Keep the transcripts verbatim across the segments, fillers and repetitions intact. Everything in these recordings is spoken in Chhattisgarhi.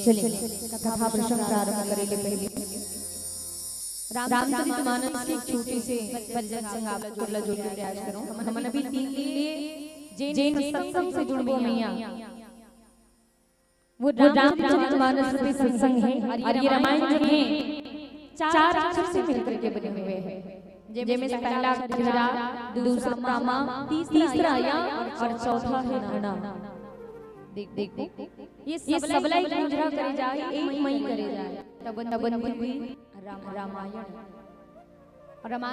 चले, कथा प्रसंग प्रारंभ करे ले पहले रामचरित मानस के एक छोटे से भजन संग आप ला जोड़ के प्रयास करो। हमन अभी तीन दिन ले जेन सत्संग से जुड़बो मैया, वो रामचरित मानस रूपी सत्संग है और ये रामायण जो है चार अक्षर से मिलकर के बने हुए हैं, जेमे से पहला अक्षर रा, दूसरा मा, तीसरा या और चौथा है ना। देख, देख, देख। ये सबला एक मुजरा करे जाए, एक मई करे जाए। तब, तब बनती हुई राम-, रामायण।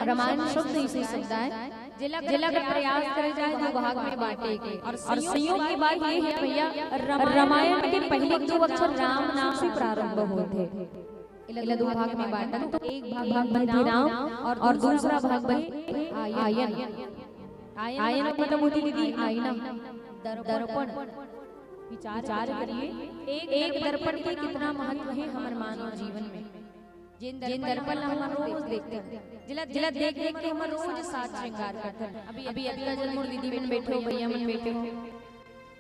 रामायण शब्द इसे शब्द है, जेला, जेला अगर प्रयास करे जाए, दो भाग में बांटे के। और संयोग की बात ये है भैया, रामायण के पहले दो अक्षर राम नाम से प्रारंभ होते। एला दो भाग में बांटन, तो एक भाग बनथे राम और, और दूसरा भाग बनथे आयन। आयन मतलब होती दीदी आईना, दर्पण। विचार करिए, एक, एक दर्पण के कितना महत्व है हमर मानव जीवन में। जेन दर्पण ला हमन रोज देखथन, जेला, जेला देख देख के हमन रोज साज श्रृंगार करथन। अभी, अभी अतका जन मोर दीदी मन बैठे हो, भैया मन बैठे हो,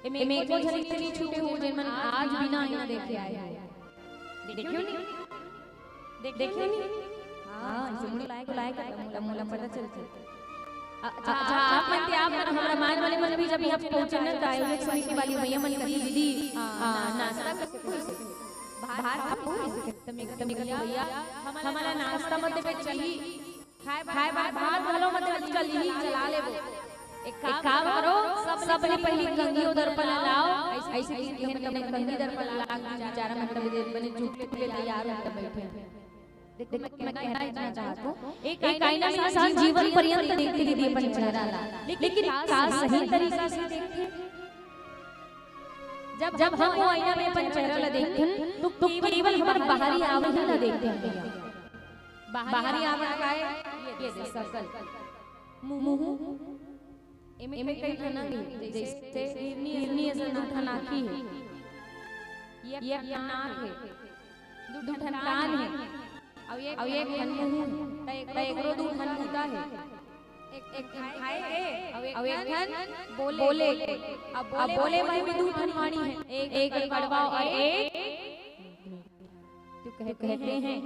एमे एको झन नहीं छूटे हो जेन मन आज बिना आईना देखे आए हो। देखियो नहीं? देख, देखियो नहीं? हाँ, इसे मुड़ लाए, लाए कर मोला, मोला पता चलथे। अच्छा, अच्छा, आप मन ते, आप मन, हमर रामायण वाले मन भी जब यहाँ पहुँचे ना, तो आयोजक समिति वाली भैया मन कही, "दीदी, आ, नाश्ता कर सकते हो?" बाहर, बाहर, एकदम, एकदम, भैया, हमला नाश्ता मत देवे, चली। खाए, खाए बाद भात घलो मत चली, चला लेबो। एक काम करो, सब, सबले पहली कंघी अउ दर्पण ला लाओ। ऐसे, ऐसे कहिके हमन कंघी दर्पण ला लाके बेचारा मन तब बने जुट के तैयार होके बैठे। देखो, मैं, मैं कहना इतना चाहत हूँ, एक आईना में इंसान जीवन पर्यंत देखथे दीदी अपन चेहरा ला, लेकिन का सही तरीका से देखथे? जब, जब हम वो आईना में अपन चेहरा ला देखथन, तो, तो केवल हमर बाहरी आवरण ला देखथन भैया। बाहरी आवरण का है? ये दे, सर्कल। मुंह, एमे कई ठन अंग हे, जैसे हिरनी असन दू ठन आँखी हे, ये एक ठन नाक हे, दू ठन कान हे, अउ एक, अउ एक ठन मुंह हे, त एकरो दू ठन बूता हे। एक, एक ठन खाए के, अउ एक ठन बोले के। अब बोले बर भी दू ठन वाणी हे, एक, एक कड़वा अउ एक तो कहते हैं,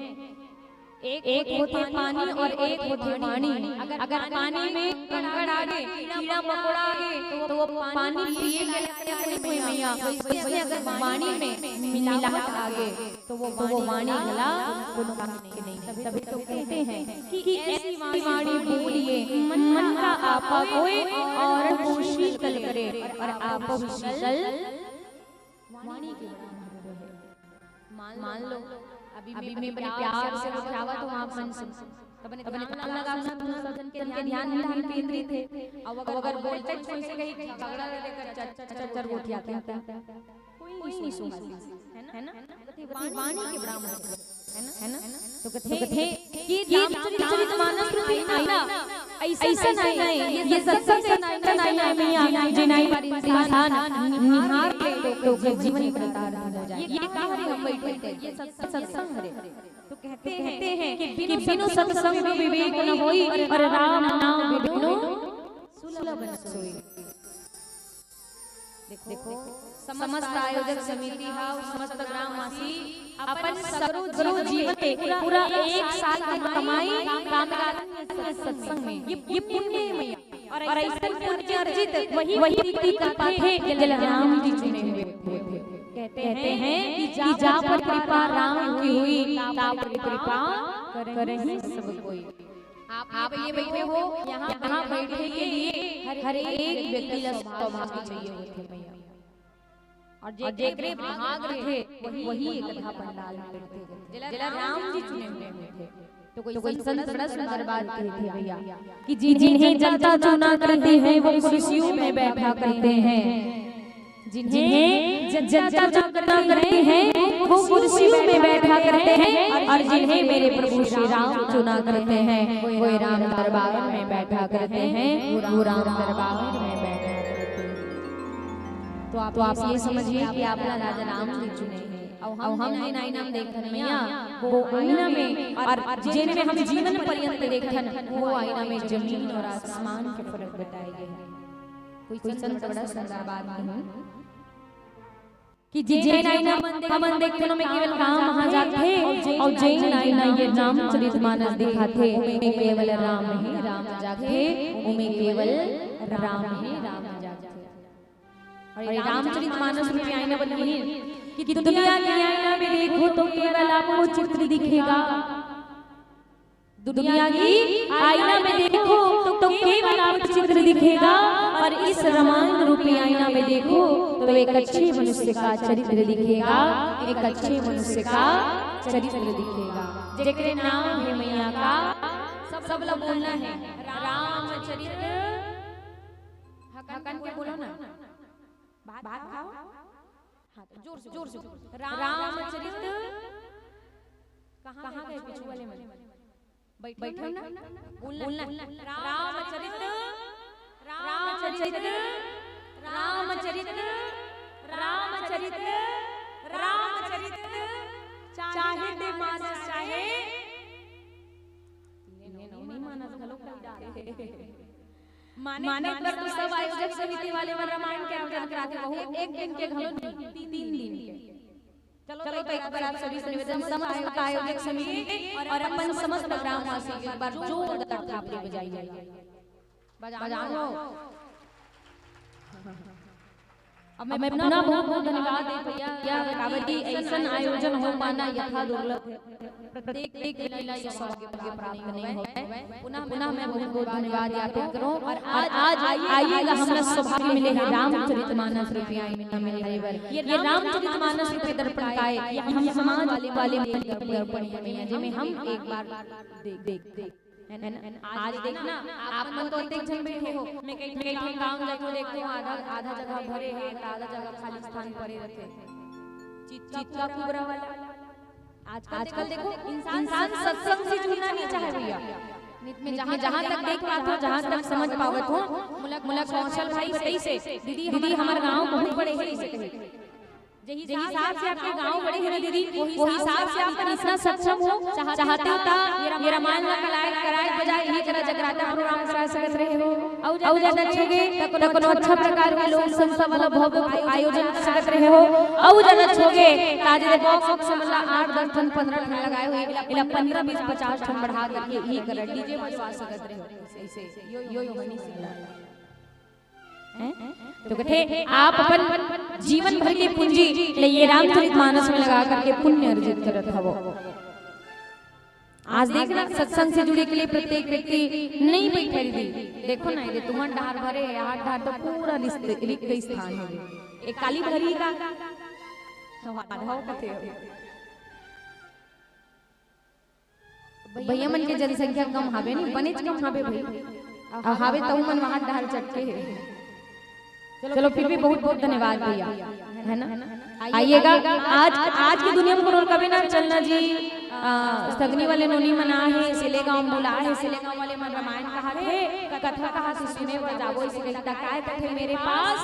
एक होथे पानी और एक होथे वाणी। अगर पानी में कंकड़ आगे, कीड़ा मकोड़ा आगे, तो वो पानी पिए के लायक नहीं होय मैया। वैसे अगर वाणी में मिलावट आगे, तो वो वाणी घला कोनो काम के नहीं। तभी तो कहते हैं कि ऐसी वाणी बोलिए, मन का आपा कोय और शीतल करे, और आपा शीतल वाणी के बड़ा महत्व हे। मान लो, अभी, अभी मैं बड़े प्यार से बतियावत हूँ आप मन से, तब बने ध्यान लगा सुनत हूँ, सब जन के ध्यान, ध्यान केंद्रित हे। अब अगर, अगर बोलते कोई से कहीं झगड़ा ले लेकर चर, चर, चर, चर गोठियाते हैं, कोई नहीं सुनता, है ना? वाणी के बड़ा महत्व हे। है ना? तो कथे, तो कथे कि रामचरित मानस रूपी आईना ऐसा नहीं है, ये सत्संग से नहीं है मैया, जे नहीं पर इंसान निहार ले तो ओकर जीवन कृतार्थ हो जाए। ये कहाँ रे हम बैठे थे? ये सत्संग, सत्संग हरे। तो कहते हैं कि बिनु सत्संग विवेक न होई, और राम नाम बिनु सुलभ न सोई। देखो, समस्त आयोजक समिति हा अउ समस्त ग्रामवासी अपन सगरो जीवन के पूरा एक साल के कमाई, कामकाज के सत्संग में, ये, ये पुण्य हे मैया। और ऐसा पुण्य अर्जित वही, वही व्यक्ति करथे, जेला राम जी चुने हुए थे। कहते हैं कि जा पर कृपा राम की हुई, ता पर कृपा करही सब कोई। आप, आप ये बैठे हो, यहाँ, यहाँ बैठे के लिए हर, हर एक व्यक्ति ला सौभाग्य चाहिए होथे मैया। और जेकरे भाग रहे, वही एक आधा पंडाल में बैठथे। जेला राम जी चुने हुए होथे। तो कोई संत बड़ा सुंदर बात कही थी भैया कि जिन्हें जनता चुना करती है, वो कुर्सियों में बैठा करते हैं। जिन्हें जनता चुना करती है, वो कुर्सियों में बैठा करते हैं, और जिन्हें मेरे प्रभु श्री राम चुना करते हैं, वो राम दरबार में बैठा करते हैं, वो राम दरबार में बैठा करते हैं। तो आप, तो आप ये समझिए कि आप ला राजा राम जी चुने हैं, और हम, हम जिन आईना में देख रहे हैं, वो आईना में, और जिनमें हम जीवन पर्यंत देखन, वो आईना में जमीन और आसमान के फर्क बताए गए हैं। कोई संत बड़ा सुंदर बात नहीं। कि जेन आईना हमन देखथन ओमे केवल राम हा जाथे, अउ जेन आईना ये रामचरित मानस दिखाथे ओमे केवल राम ही राम जाथे, ओमे केवल राम ही राम जाथे। अउ ये रामचरित मानस रूपी आईना बन गई कि दुनिया के आईना में देखो तो केवल आपको चित्र दिखेगा। दुनिया की आईना में देखो तो केवल आपको चित्र दिखेगा, और इस रामायण रूपी आईना में देखो तो एक अच्छे मनुष्य का चरित्र दिखेगा, एक अच्छे मनुष्य का चरित्र दिखेगा। जेकरे नाम है मैया का, सब, सब लोग बोलना है, रामचरित्र। हकन के बोलो ना, भात, भात खाओ। हाँ, तो जोर से, जोर से। रामचरित। कहाँ गए पीछू वाले मन? बैठे, बैठे हो ना? बोलना, बोलना। रामचरित, रामचरित, रामचरित, रामचरित, रामचरित। चाहे ते मानस, चाहे नहीं, नहीं मानस, घलो कई डारे। माने, माने एक बार तो सब आयोजक समिति वाले मन रामायण के आयोजन कराथे, वहू एक दिन के घलो नहीं, तीन, तीन दिन के। चलो, चलो, तो एक बार आप सभी से निवेदन, समस्त आयोजक समिति और अपन समस्त ग्रामवासी एक बार जोरदार थापड़ी बजाइए। बजाओ। अब मैं पुनः बहुत बहुत धन्यवाद देत हँव भैया, काबर कि अइसन आयोजन हो पाना यथा दुर्लभ है। प्रत्येक, प्रत्येक लीला ये सौभाग्य प्राप्त नहीं होवय। पुनः, पुनः मैं बहुत बहुत धन्यवाद ज्ञापित करँव। और आज, आज आइएगा, हमला सौभाग्य मिले हे रामचरित मानस रूपी आईना में आए बर। ये रामचरित मानस रूपी दर्पण काय, ये हम समाज वाले, वाले दर्पण हे भैया, जेमे हम एक बार देख, देख, देख। है ना? आज देखना, आप मन तो अतेक झन बैठे हो, मैं कई, मैं कई ठन गाँव जाथँव, देखथँव, आधा, आधा जगह भरे हे, आधा जगह खाली स्थान परे रथे। चित-, चितका कुबरा वाला। आजकल, आजकल देखो, इंसान सत्संग से जुड़ना नहीं चाहे भैया। नित में जहाँ, जहाँ तक देख पाथँव, जहाँ तक समझ पावत हँव, मोला, मोला कौशल भाई बताइस हे, दीदी, हमर गाँव बहुत बड़े हे, अइसे कहिस। जेही हिसाब से आपके गाँव बड़े हे ना दीदी, वो हिसाब से आप मन इतना सक्षम हो, चाहते हो ता ये रामायण ला कराए, कराए बजाए, यही तरह जगराता प्रोग्राम करा सकत रहे हो। अउ जादा अच्छा होगे, त कोनो अच्छा प्रकार के लोक संस्था वाला भव्य आयोजन कर सकत रहे हो। अउ जादा अच्छा होगे, त आज ये बॉक्स, बॉक्स मन ला आठ, दस ठन, पंद्रह ठन लगाए हुए, एला पंद्रह, बीस, पचास ठन बढ़ा करके यही कर डीजे बजवा सकत रहे हो। अइसे, यो, यो, यो बनी सिला। हैं? तो कथे, आप अपन जीवन भर के पूंजी ल ये रामचरित मानस में लगा करके पुण्य अर्जित करत हवो। आज देखना, सत्संग से जुड़े के लिए प्रत्येक व्यक्ति नहीं बैठे दीदी। देखो ना, ये तुम्हर डहर भरे हे, आठ डहर तो पूरा रिक्त, रिक्त स्थान हे। एक काली भरी का हवा, हवा कथे हो। भैया मन के जनसंख्या कम हावे नी, बनेच कम हावे भाई। अउ हावे तहू मन वहां डहर चटके हे। चलो, फिर भी बहुत बहुत धन्यवाद भैया, है ना? आइएगा। आज, आज की दुनिया में कोनो कबे ना चलना जी, आ, सगनी वाले नोनी मन आहे, सिलेगांव बुलाए हे, सिलेगांव वाले मन रामायण कहाथे, कथा कहाथे, सुने बर जाबो, इसे कहता काय कथे मेरे पास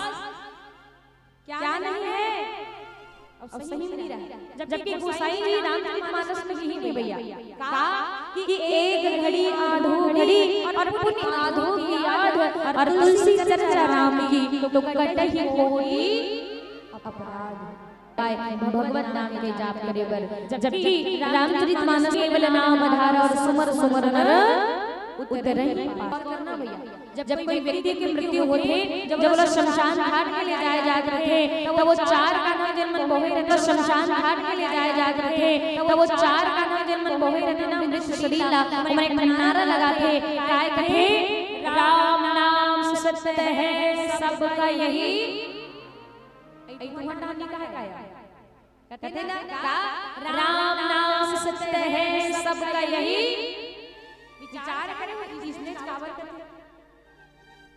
क्या नहीं है? अब सही में नहीं रहा। जबकि गोसाई जी रामचरित मानस में यही नहीं भैया। का कि एक घड़ी आधो घड़ी और पुण्य आधो की आध और तुलसी चर्चा राम की तो कटही कोटि अपराध। भगवत नाम के जाप करे बर। जबकि रामचरित मानस केवल नाम आधार और सुमर सुमर नर उतरहि पार। करना भैया। जब कोई व्यक्ति के मृत्यु होथे, जब ओला शमशान घाट में ले जाए जात रथे, तब वो चार कान्हा जेन मन बोहे रथे, शमशान घाट में ले जाए जात रथे, तब वो चार कान्हा जेन मन बोहे रथे ना, मृत शरीर ला, ओमन एक ठन नारा लगाथे, काय कथे, "राम नाम सत्य है, सबका यही।" अई तुमन डाहर नइ कहे का? कथे ना का, "राम नाम सत्य है, सबका यही।" विचार करे हो, इसने काबर कथे?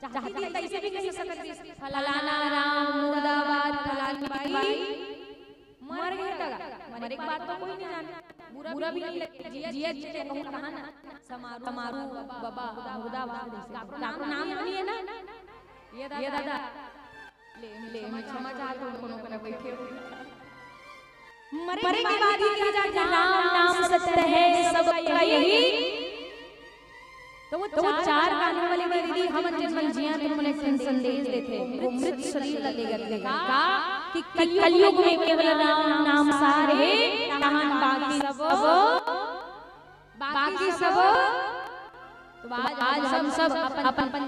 चाहती थी, तैसे भी कहि सकत रहिस, "फलाना राम मुर्दाबाद, फलानी बाई मर गे।" त मरे के बाद तो कोई नहीं जाने, बुरा भी नहीं लगे, जिया, जिया, जिया कहूँ कहा ना, समारू, समारू, बबा, मुर्दाबाद, काकरो नाम, नाम तो नहीं है ना? ये दादा, ले, ले, मैं क्षमा चाहत हूँ, कोनो करा बैठे हो। मरे के बाद ये कहा जाता है, "राम नाम सत्य है, सबका यही।" तो वो, तो वो चार कान्हा वाली दीदी, हम जेन मन जिया, तो मन एक ठन संदेश देथे, वो मृत शरीर ला लेगत, लेगत। का? कि कलयुग में केवल राम नाम सार हे, तहान बाकी सब, बाकी सब। तो आज हम सब अपन, अपन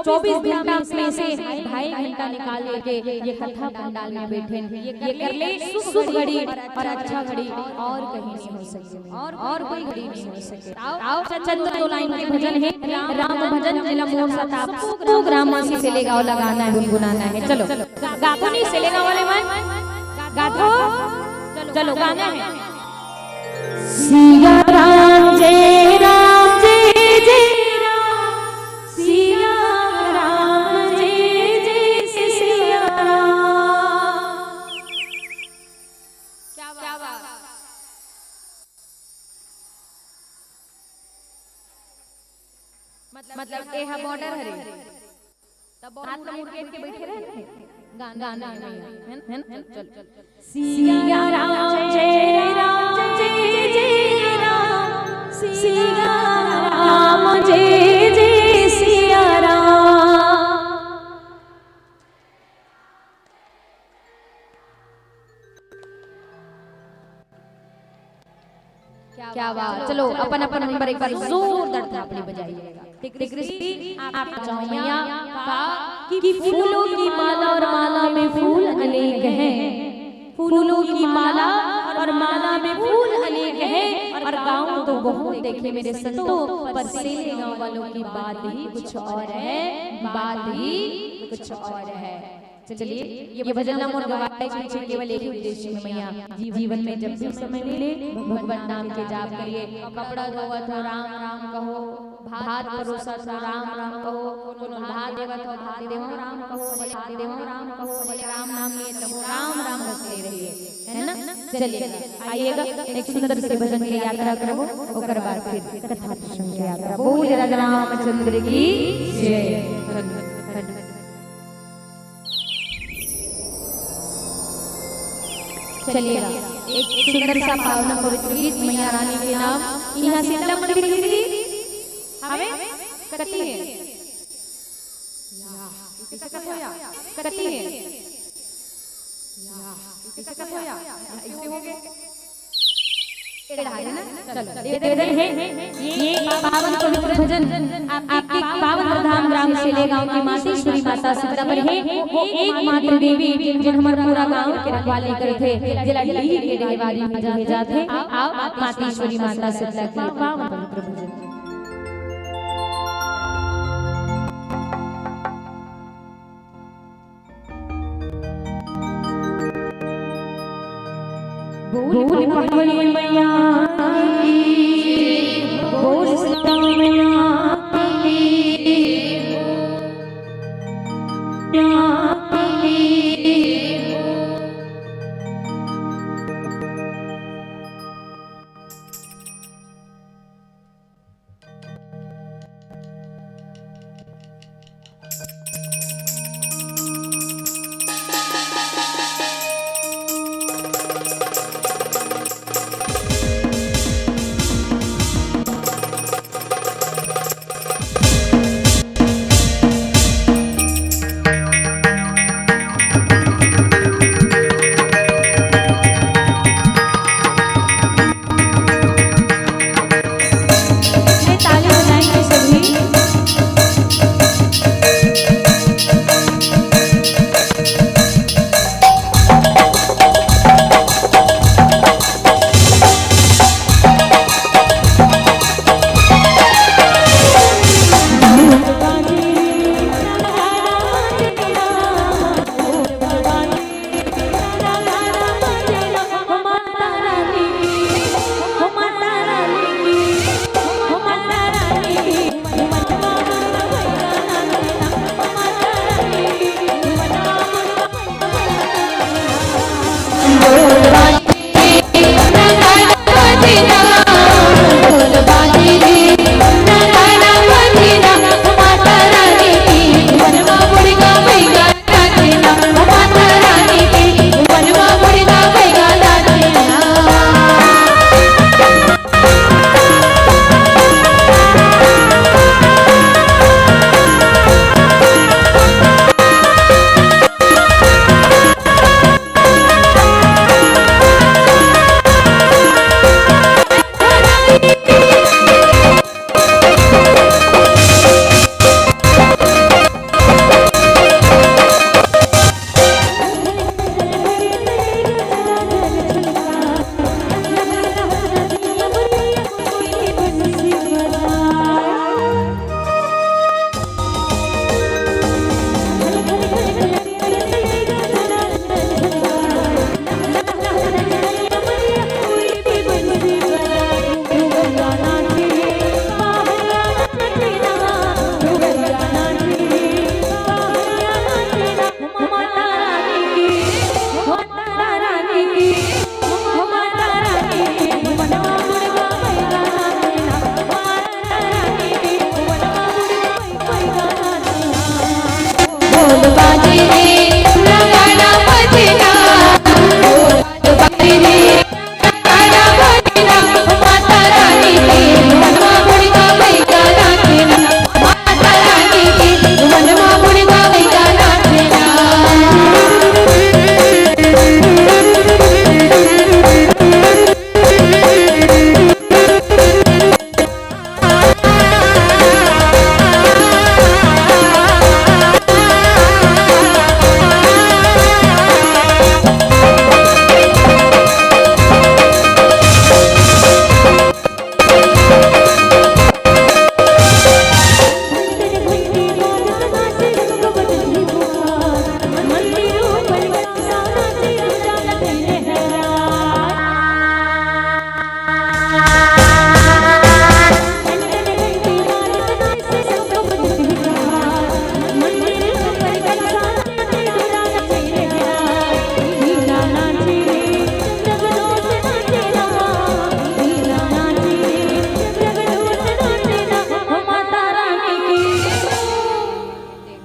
चौबीस घंटा में से ढाई घंटा निकाल के ये कथा पंडाल में बैठे, ये कर ले शुभ घड़ी और अच्छा घड़ी और कहीं नहीं हो सके, और कोई घड़ी नहीं हो सके। आओ, चंद्र दोलाइन के भजन हे, राम भजन, जिला मोर सताप, प्रोग्राम मासी से लेगा और लगाना है, गुनगुनाना है। चलो, गाथो नहीं से लेगा वाले मन, गाथो, चलो, गाना है। सिया राम जय राम जय जय राम, सिया राम जय जय सिया राम। क्या बात। मतलब, ए हा बॉर्डर हरे, तब हाथ ला मुड़ के, के बैठे रहे, गाना, गाना में, है ना? चल, चल। सिया राम जय राम जय जय राम, सिया राम जय जय सिया राम। क्या बात। चलो, अपन अपन मेंबर एक बार जोरदार थापड़ी बजाइएगा। तो कृष्टि, आप जाओ मैया का कि फूलों की माला और माला में फूल अनेक हैं, फूलों की माला और माला में फूल अनेक हैं। और गाँव तो बहुत देखे मेरे संतों, पर सेले गाँव वालों की बात ही कुछ और है, बात ही कुछ और है। चलिए, ये भजन ना मोर गवाए के पीछे केवल एक ही उद्देश्य है मैया, जीवन में जब भी समय मिले, भगवत नाम के जाप करिए। कपड़ा धोवत हो, राम राम कहो, भात परोसत हो, राम राम कहो, कोनो भात देवत हो, भात देवो राम कहो, बोले भात देवो राम कहो, बोले राम नाम लिए तब राम राम रटते रहिए, है ना? चलिए, आइएगा, एक सुंदर से भजन की यात्रा करबो, ओकर बाद फिर कथा प्रसंग की यात्रा। बोल राजा रामचंद्र की जय। चलिएगा, एक सुंदर सा पावन पवित्र गीत मैया रानी के नाम। इहाँ शीतला मंदिर कितनी हवे? कति हे? कति हे? ऐसे हो गए। चलो, ये दे रहे हैं। ये पावन पवित्र भजन आपके पावन धाम ग्राम सेले गांव की मातेश्वरी माता शीतला पर है। वो एकमात्र देवी जिन हमारे पूरा गांव के रखवाली करथे, जिला डीह के डीहवारी में जाथे। आओ, मातेश्वरी माता शीतला के पावन पवित्र भजन। बोल पहाड़ी मैया की, बोल सती मैया की, मैया की।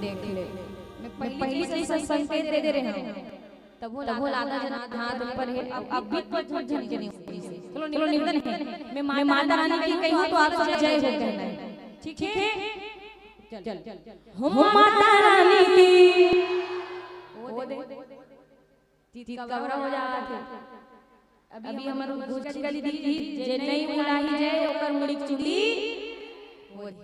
देख ले, मैं पहली से ही संकेत दे दे रहे हूँ। तभो लादा जन हाथ ऊपर हे, अब, अब भी कुछ झन के नहीं होती से। चलो, निवेदन है, मैं माता रानी की कही हूँ तो आप सब जय हो कहना है। ठीक है? चल, चल। हो माता रानी की। वो दे। चितकबरा हो जात हे। अभी हमर उद्घोषिका दीदी, जे नई उलाही जय, ओकर मुड़ी के चूड़ी। वो दे,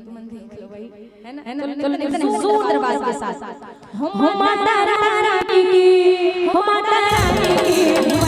तुमन देख लो भाई, है ना? है ना? चलो, चलो, चलो, जोरदार आवाज के साथ। हो माता रानी की, हो माता रानी की।